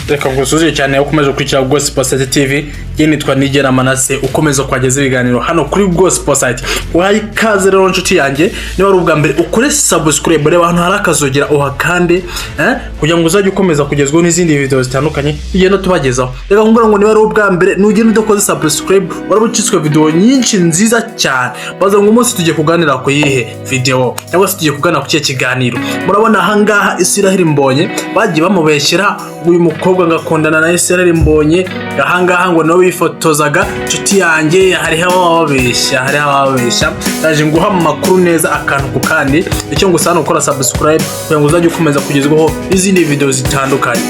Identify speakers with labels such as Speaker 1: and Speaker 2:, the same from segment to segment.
Speaker 1: Reka ngusuhuze cyane ukomeje gukurikira Gospel Site TV. Njye nitwa Nigera Manase, ukomeza kuhageza ibiganiro hano kuri Gospel Site. Uhaye ikaze rero, nshuti yanjye. Niba ari ubwa mbere, ukore subscribe, reba ahantu hari akazogera uhakande, kugira ngo uzajye ukomeza kugezwaho n'izindi video zitandukanye tugenda tubagezaho. Reka nkubwira ngo niba ari ubwa mbere, nugenda udakoze subscribe, wari ucitswe video nyinshi nziza cyane. Baza ngo umunsi tugiye kuganira ku yihe video, cyangwa se tugiye kuganira ku kihe kiganiro? Murabona ahangaha Israel Mbonyi bagiye bamubeshyera, uyu mukobwa ngo akundana na Israel Mbonyi, ahangaha ngo nawe wifotozaga. Inshuti yanjye, hariho abababeshya, hariho abababeshya. Ndaje nguha amakuru neza akantu ku kandi. Icyo ngusaba ni ukora subscribe kugira ngo uzajye ukomeza kugezwaho n'izindi video zitandukanye.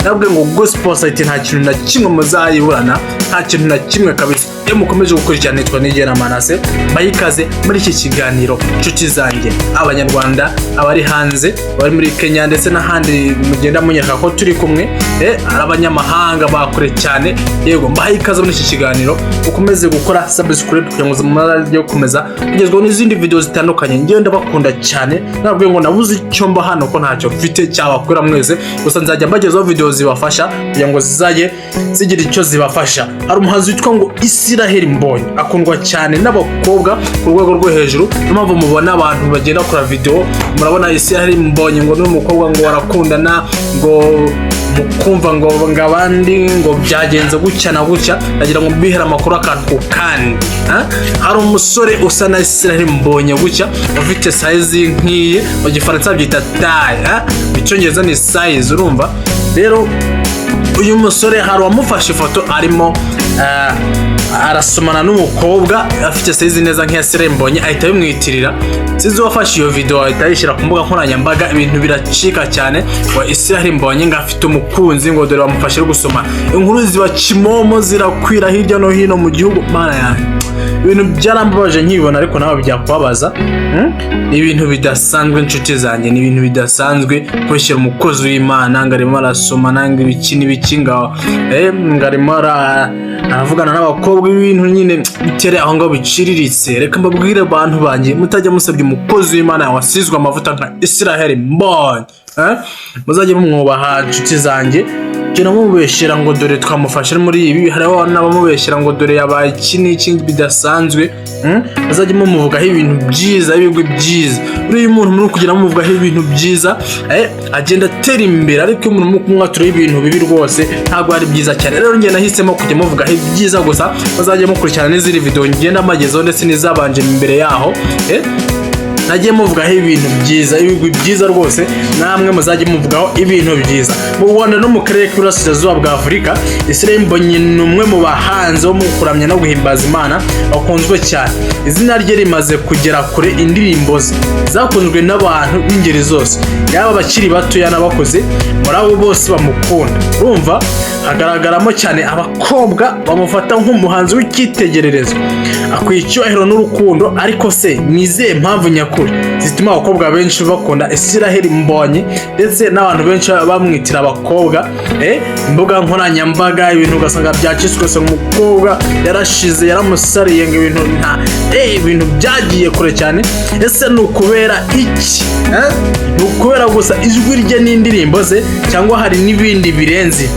Speaker 1: Nabwiye ngo Gospel Site nta kintu na kimwe muzayiburana, nta kintu na kimwe kabisa iyo mukomeje gukurikirana. Nitwa Nigera Manase, bayikaze muri iki kiganiro, inshuti zanjye, Abanyarwanda, abari hanze, abari muri Kenya ndetse n'ahandi mugenda munyereka ko turi kumwe, ari abanyamahanga bakure cyane. Yego, mbahaye ikaze muri iki kiganiro. Ukomeze gukora subscribe kugira ngo muzajye gukomeza kugezwaho n'izindi video zitandukanye. Ngewe ndabakunda cyane. Nabwiye ngo nabuze icyo mba hano ko ntacyo mfite cyabakwira mwese, gusa nzajya mbagezaho video zibafasha kugira ngo zizajye zigira icyo zibafasha. Hari umuhanzi witwa ngo Israel Mbonyi, akundwa cyane n'abakobwa ku rwego rwo hejuru. Niyo mpamvu mubona abantu bagenda bakora video, murabona Israel Mbonyi ngo n'umukobwa ngo barakundana, ngo mukumva ngo abandi ngo byagenze gutya na gutya. Ndagira ngo mbihere amakuru akantu ku kandi. Hari umusore usa na Israel Mbonyi gutya, ufite size nk'iyi, mu Gifaransa babyita taille, mu Cyongereza ni size. Urumva rero uyu musore hari uwamufashe ifoto arimo arasomana n'umukobwa afite size neza nk'iya Israel Mbonyi, ahita abimwitirira. Sinzi uwafashe iyo video, ahita ayishyira ku mbuga nkoranyambaga, ibintu biracika cyane ngo Israel Mbonyi ngo afite umukunzi, ngo dore bamufashe ari gusoma. Inkuru ziba kimomo, zirakwira hirya no hino mu gihugu. Mana yanjye, ibintu byarambabaje nkibibona, ariko nawe byakubabaza. Ni ibintu bidasanzwe, inshuti zanjye, ni ibintu bidasanzwe kubeshyira umukozi w'Imana ngo arimo arasoma nanga ibiki n'ibiki, ngo arimo aravugana n'abakobwa, ibintu nyine bitere aho ngaho biciriritse. Reka mbabwire abantu banjye, mutajya musabye umukozi w'Imana wasizwe amavuta nka Israel Mbonyi, muzajye mumwubaha, inshuti zanjye. Genda mumubeshyera ngo dore twamufashe muri ibi, hariho n'abamubeshyera ngo dore yabaye iki n'iki bidasanzwe. Muzajye mumuvugaho ibintu byiza, ibigwi byiza. Buriya umuntu muri kugenda mumuvugaho ibintu byiza, agenda atera imbere, ariko iyo umuntu muri kumwaturaho ibintu bibi, rwose ntabwo ari byiza cyane. Rero njye nahisemo kujya muvugaho ibyiza gusa. Muzajye mukurikirana n'izindi video ngenda mbagezaho ndetse n'izabanje imbere yaho, nagiye muvugaho ibintu byiza, ibigwi byiza rwose. Namwe muzajye muvugaho ibintu byiza. Mu Rwanda no mu karere k'Iburasirazuba bwa Afurika, Israel Mbonyi ni umwe mu bahanzi bo mu kuramya no guhimbaza Imana bakunzwe cyane. Izina rye rimaze kugera kure. Indirimbo ze zakunzwe n'abantu b'ingeri zose, yaba abakiri batoya n'abakuze. Muri abo bose bamukunda, urumva hagaragaramo cyane abakobwa bamufata nk'umuhanzi w'icyitegererezo, akwiye icyubahiro n'urukundo. Ariko se ni izihe mpamvu nyakuri zituma abakobwa benshi bakunda Israel Mbonyi, ndetse n'abantu benshi bamwitira abakobwa? Imbuga nkoranyambaga, ibintu ugasanga byacitse, ugasanga umukobwa yarashize, yaramusariye, ngo ibintu nta ibintu byagiye kure cyane. Ese ni ukubera iki? Ni ukubera gusa ijwi rye n'indirimbo ze, cyangwa hari n'ibindi birenze?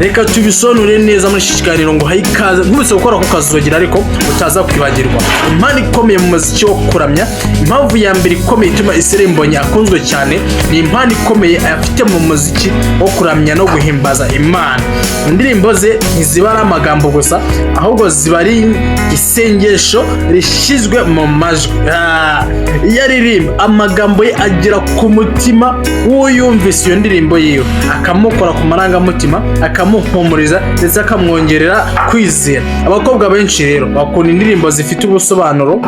Speaker 1: Reka tubisobanure neza muri iki kiganiro. Ngo haye ikaze, nkubise gukora ku kazogera, ariko utaza kwibagirwa impano ikomeye mu muziki wo kuramya. Impamvu ya mbere ikomeye ituma Israel Mbonyi akunzwe cyane ni impano ikomeye afite mu muziki wo kuramya no guhimbaza Imana. Indirimbo ze ntiziba ari amagambo gusa, ahubwo ziba ari isengesho rishyizwe mu majwi. Iyo aririmba, amagambo ye agera ku mutima w'uyumvise iyo ndirimbo yiwe, akamukora ku marangamutima, akamuhumuriza ndetse akamwongerera kwizera. Abakobwa benshi rero bakunda indirimbo zifite ubusobanuro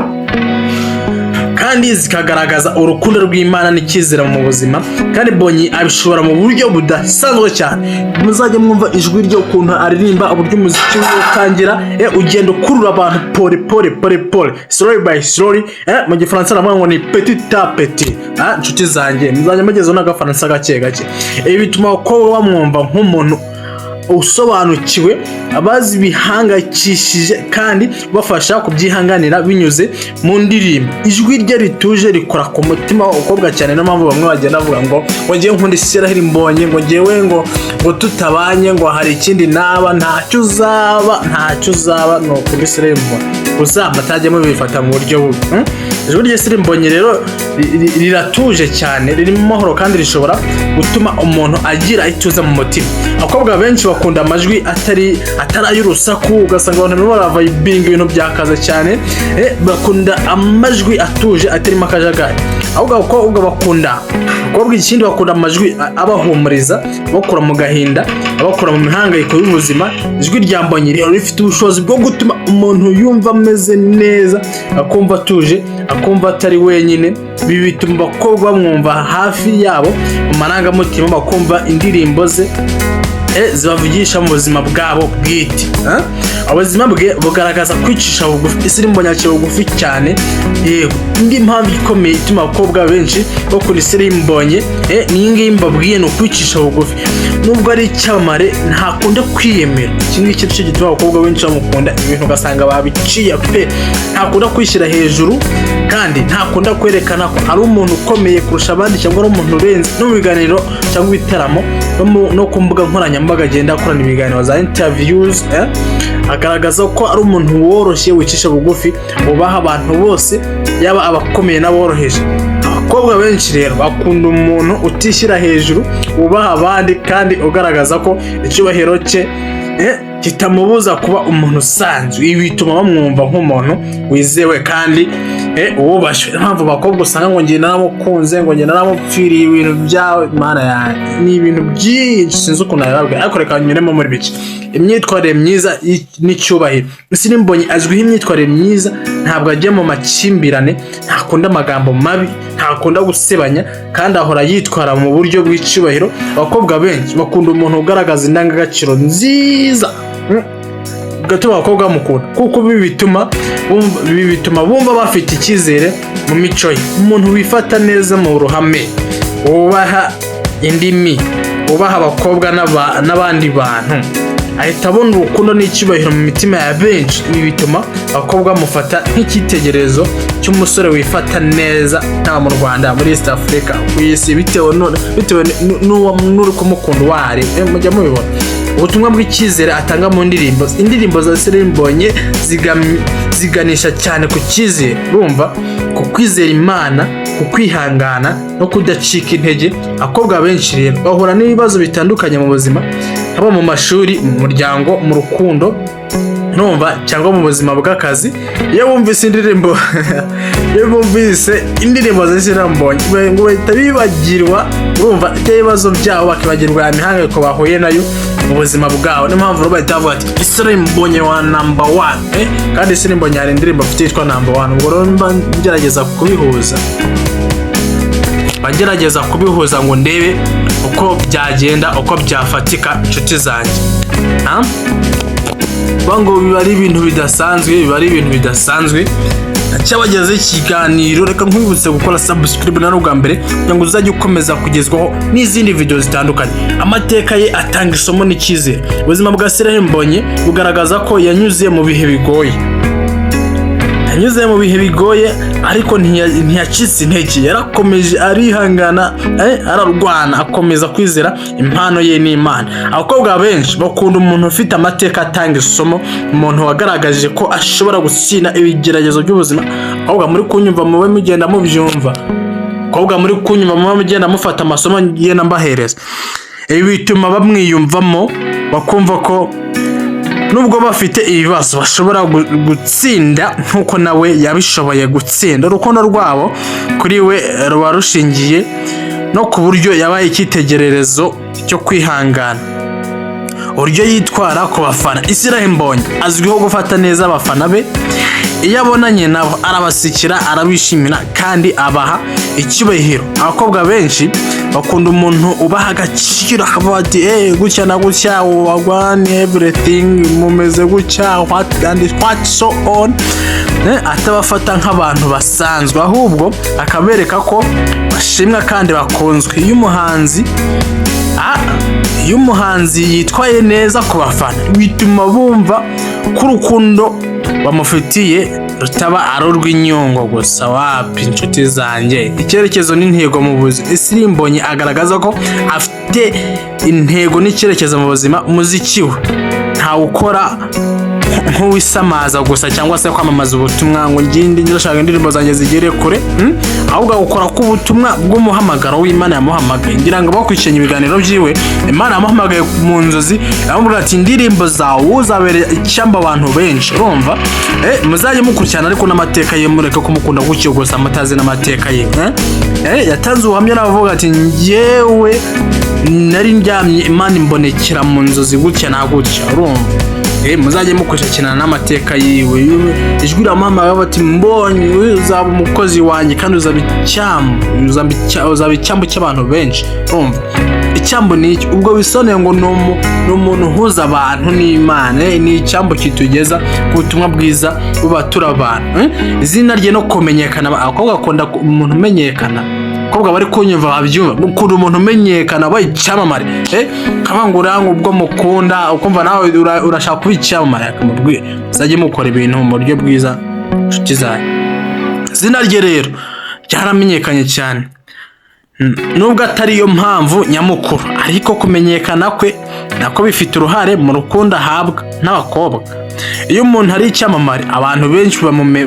Speaker 1: kandi zikagaragaza urukundo rw'Imana n'icyizere mu buzima, kandi Mbonyi abishobora mu buryo budasanzwe cyane. Muzajye mwumva ijwi rye, ukuntu aririmba, uburyo umuziki we utangira, ugenda ukurura abantu pole pole, pole pole, slowly by slowly. Mu Gifaransa navuga ngo ni petit à petit. Inshuti zanjye, muzajya mugezaho n'Agafaransa gake gake. Ibi bituma abakobwa bamwumva nk'umuntu Usobanukiwe abazi bihangayikishije kandi bafasha kubyihanganira binyuze mu ndirimbo. Ijwi rye rituje rikora ku mutima w'abakobwa cyane. Niyo mpamvu bamwe bagenda bavuga ngo ngewe nkunda Israel Mbonyi, ngo ngewe ngo tutabanye ngo hari ikindi naba. Ntacyo uzaba, ntacyo uzaba ni ukunda Israel Mbonyi gusa, batajya mubifata mu buryo bubi. Ijwi rya Israel Mbonyi rero riratuje cyane, ririmo amahoro kandi rishobora gutuma umuntu agira ituze mu mutima. Abakobwa benshi bakunda amajwi atari ay'urusaku, ugasanga abantu barimo baravayibinga, ibintu byakaze cyane. Bakunda amajwi atuje atarimo akajagari. Ahubwo abakobwa bakunda, abakobwa ikindi bakunda amajwi abahumuriza, abakura mu gahinda, abakura mu mihangayiko y'ubuzima. Ijwi rya Mbonyi rero rifite ubushobozi bwo gutuma umuntu yumva ameze neza, akumva atuje, akumva atari wenyine. Ibi bituma abakobwa bamwumva hafi yabo mu marangamutima, bakumva indirimbo ze zibavugisha mu buzima bwabo bwite. Ubuzima bwe bugaragaza kwicisha bugufi. Israel Mbonyi aciye bugufi cyane. Yego, indi mpamvu ikomeye ituma abakobwa benshi bakunda Israel Mbonyi ni iyi ngiyi mbabwiye, ni ukwicisha bugufi. Nubwo ari icyamamare, ntakunda kwiyemera. Iki ngiki nicyo gituma abakobwa benshi bamukunda, ibintu ugasanga babiciye pe. Ntakunda kwishyira hejuru kandi ntakunda kwerekana ko ari umuntu ukomeye kurusha abandi cyangwa ari umuntu urenze. No mu biganiro cyangwa ibitaramo no ku mbuga nkoranyambaga agenda akorana ibiganiro za interviews, agaragaza ko ari umuntu woroshye, wicisha bugufi, wubaha abantu bose, yaba abakomeye n'aboroheje. Abakobwa benshi rero bakunda umuntu utishyira hejuru, wubaha abandi kandi ugaragaza ko icyubahiro cye kitamubuza kuba umuntu usanzwe. Ibi bituma bamwumva nk'umuntu wizewe kandi wubashywe. Niyo mpamvu abakobwa usanga ngo njye naramukunze, ngo njye naramupfiriye, ibintu byawe Mana yanjye, ni ibintu byinshi, sinzi ukuntu nabibabwira, ariko reka nyuremo muri bike. Imyitwarire myiza n'icyubahiro. Israel Mbonyi azwiho imyitwarire myiza. Ntabwo ajya mu makimbirane, ntakunda amagambo mabi, ntakunda gusebanya kandi ahora yitwara mu buryo bw'icyubahiro. Abakobwa benshi bakunda umuntu ugaragaza indangagaciro nziza, bigatuma abakobwa bamukunda, kuko ibi bituma bumva bafite icyizere mu mico ye. Umuntu wifata neza mu ruhame, wubaha indimi, wubaha abakobwa n'abandi bantu, ahita abona urukundo n'icyubahiro mu mitima ya benshi. Ibi bituma abakobwa bamufata nk'icyitegererezo cy'umusore wifata neza, haba mu Rwanda, muri East Africa, ku isi, bitewe n'uri kumukunda uwo ari we. Mujya mubibona. Ubutumwa bw'icyizere atanga mu ndirimbo. Indirimbo za Israel Mbonyi ziganisha cyane ku cyizere, urumva, ku kwizera Imana, ku kwihangana no kudacika intege. Abakobwa benshi rero bahura n'ibibazo bitandukanye mu buzima, haba mu mashuri, mu muryango, mu rukundo, numva, cyangwa mu buzima bw'akazi. Iyo bumvise indirimbo za Israel Mbonyi, ngo bahita bibagirwa, urumva, ibyo bibazo byabo, bakibagirwa imihangayiko bahuye nayo mu buzima bwabo. Niyo mpamvu rero bahita bavuga ati "Israel Mbonyi wa number one". Kandi Israel Mbonyi hari indirimbo afite yitwa "Number One". Ubwo rero mba ngerageza kubihuza ngo ndebe uko byagenda, uko byafatika, inshuti zanjye. Ha? Ngo biba ari ibintu bidasanzwe, biba ari ibintu bidasanzwe. Cyabagezeho ikiganiro. Reka nkwibutse gukora subscribe na ubwa mbere kugira ngo uzajye ukomeza kugezwaho n'izindi video zitandukanye. Amateka ye atanga isomo n'icyizere. Ubuzima bwa Israel Mbonyi bugaragaza ko yanyuze mu bihe bigoye, yanyuze mu bihe bigoye, ariko ntiyacitse intege. Yarakomeje, arihangana, ararwana, akomeza kwizera impano ye n'Imana. Abakobwa benshi bakunda umuntu ufite amateka atanga isomo, umuntu wagaragaje ko ashobora gutsinda ibigeragezo by'ubuzima. Abakobwa muri kunyumva, mube mugenda mubyumva. Abakobwa muri kunyumva, mube mugenda mufata amasomo ngenda mbahereza. Ibi bituma bamwiyumvamo, bakumva ko nubwo bafite ibibazo bashobora gutsinda nk'uko nawe yabishoboye gutsinda. Urukundo rwabo kuri we ruba rushingiye no ku buryo yabaye icyitegererezo cyo kwihangana. Uburyo yitwara ku bafana. Israel Mbonyi azwiho gufata neza abafana be. Iyo abonanye nabo arabasekera, arabishimira kandi abaha icyubahiro. Abakobwa benshi Bakunda umuntu ubaha agaciro, akavuga ati: "Eh, gutya na gutya, wagwan, everything mumeze gutya, what and what so on." Atabafata nk'abantu basanzwe, ahubwo akabereka ko bashimwa kandi bakunzwe. Iyo umuhanzi yitwaye neza ku bafana, bituma bumva ko urukundo bamufitiye rutaba ari urw'inyungu gusa. Wapi, inshuti zanjye. Icyerekezo n'intego mu buzima: Israel Mbonyi agaragaza ko afite intego n'icyerekezo mu buzima. Umuziki we ntawukora nk'uwisamaza gusa cyangwa se kwamamaza ubutumwa ngo ngende ndashaka indirimbo zanjye zigere kure, Ahubwo agukora ku butumwa bw'umuhamagaro w'Imana yamuhamagaye. Ngira ngo bakurikiranye ibiganiro byiwe, Imana yamuhamagaye mu nzozi, aramubwira ati: "Indirimbo zawe uzabere icyamba abantu benshi." Urumva, muzajye mukurikirana ariko n'amateka ye, mureke kumukunda gutyo gusa mutazi n'amateka ye, eh? Yatanze ubuhamya aravuga ati: "Njyewe nari ndyamye, Imana imbonekera mu nzozi gutya na gutya." Urumva, muzajye mukurikirana n'amateka yiwe. Ijwi riramuhamagara bati: "Mbonye uzaba umukozi wanjye kandi uzaba icyambu, uzaba icyambu cy'abantu benshi." Urumva, icyambu ni iki? Ubwo bisobanuye ngo ni umuntu uhuza abantu n'Imana, ni icyambu kitugeza ku butumwa bwiza bubatura abantu. Izina rye no kumenyekana: abakobwa bakunda umuntu umenyekana. Abakobwa bari kunyumva babyumva, mukunda umuntu umenyekana, wabaye icyamamare, kavuga ngo uranga ubwo mukunda, ukumva nawe urashaka kuba icyamamare. Akamubwira muzajye mukora ibintu mu buryo bwiza, inshuti zanyu. Izina rye rero ryaramenyekanye cyane. Nubwo atari yo mpamvu nyamukuru, ariko kumenyekana kwe nako bifite uruhare mu rukundo ahabwa n'abakobwa. Iyo umuntu ari icyamamare, abantu benshi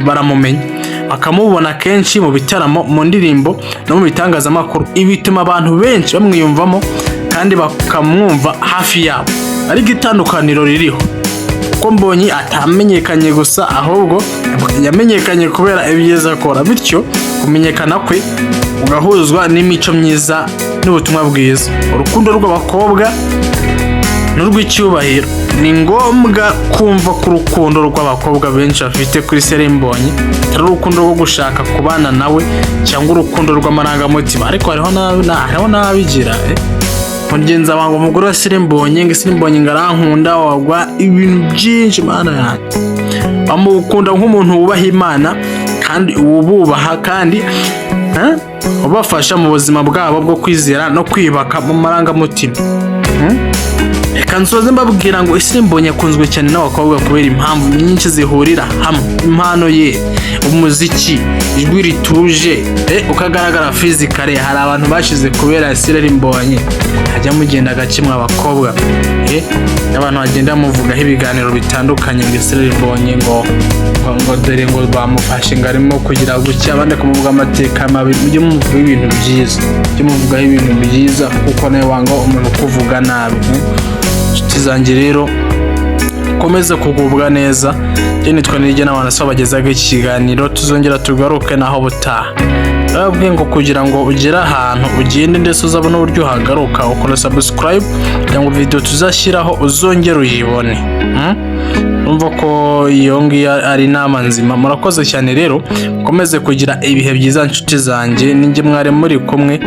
Speaker 1: baramumenya, bakamubona kenshi mu bitaramo, mu ndirimbo no mu bitangazamakuru. Ibi bituma abantu benshi bamwiyumvamo kandi bakamwumva hafi yabo. Ariko itandukaniro ririho ko Mbonyi atamenyekanye gusa, ahubwo yamenyekanye kubera ibyiza akora, bityo kumenyekana kwe ugahuzwa n'imico myiza n'ubutumwa bwiza. Urukundo rw'abakobwa n'urw'icyubahiro: ni ngombwa kumva ko urukundo rw'abakobwa benshi bafite kuri Israel Mbonyi atari urukundo rwo gushaka kubana nawe cyangwa urukundo rw'amarangamutima, ariko hariho n'ababigira. Mugenzi wanjye, umugore wa Israel Mbonyi, ngo Israel Mbonyi ngo arankunda, wagwa ibintu byinshi. Mana yanjye! Bamukunda nk'umuntu wubaha Imana kandi wububaha kandi ubafasha mu buzima bwabo bwo kwizera no kwiyubaka mu marangamutima. Reka nsoze mbabwira ngo Israel Mbonyi akunzwe cyane n'abakobwa kubera impamvu nyinshi zihurira hamwe: impano ye, umuziki, ijwi rituje, ukagaragara physically. Hari abantu bashize kubera Israel Mbonyi. Hajya mugenda gake mwa abakobwa, abantu bagenda muvugaho ibiganiro bitandukanye ngo Israel Mbonyi ngo dore ngo bamufashe ngo arimo kugira gutya, abandi kumuvuga amateka mabi. Mujye muvugaho ibintu byiza, mujye muvugaho ibintu byiza, kuko nawe wanga umuntu ukuvuga nabi, eh? Inshuti zanjye rero, ukomeze kugubwa neza. Njye nitwa Nirya n'abantu babagezaho iki kiganiro. Tuzongera tugaruke naho butaha. Ndababwiye ngo kugira ngo ugere ahantu ugende ndetse uzabone uburyo uhagaruka, ukora subscribe kugira ngo video tuzashyiraho uzongere uyibone, Urumva ko iyo ngiyo ari inama nzima. Murakoze cyane rero, mukomeze kugira ibihe byiza, nshuti zanjye. Ninjye mwari muri kumwe.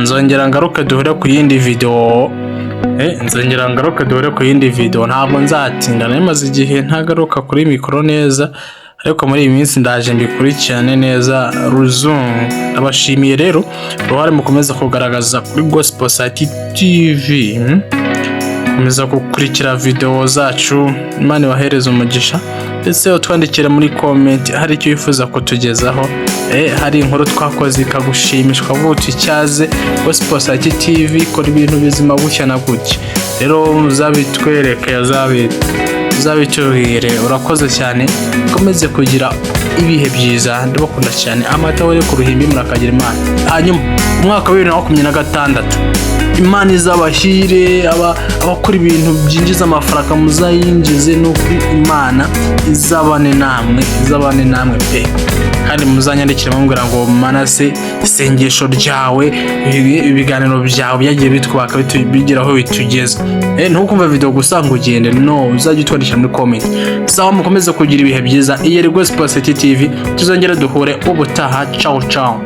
Speaker 1: Nzongera ngaruke duhure ku yindi video. Nzongera ngaruke duhure ku yindi video, ntabwo nzatinda. Nari maze igihe ntagaruka kuri mikoro neza, ariko muri iyi minsi ndaje mbikurikirane neza ruzungu. Ndabashimiye rero uruhare mukomeza kugaragaza kuri Gospel Site TV, Komeza gukurikira video zacu, Imana ibahereze umugisha. Ndetse utwandikire muri comment hari icyo wifuza kutugezaho, hari inkuru twakoze ikagushimisha, ukavuga uti: "Cyaze Gospel Site TV ikora ibintu bizima gutya na gutya." Rero uzabitwereke, uzabitubwire. Urakoze cyane, ukomeze kugira ibihe byiza. Ndabakunda cyane. Amata wari ku ruhimbi, murakagira Imana. Hanyuma umwaka wa 2026 Imana izabahire. Abakora ibintu byinjiza amafaranga muzayinjize. Ni ukuri Imana izabane namwe, izabane namwe pe. Kandi muzanyandikire mubwira ngo: "Manase, isengesho ryawe, ibiganiro byawe byagiye bitwaka, bigira aho bitugeza." Ntukumve video gusa ngo ugende, no uzajya utwandikira muri comment. Sawa, mukomeze kugira ibihe byiza. Iyi ari Gospel City TV, tuzongere duhure ubutaha. Ciao ciao.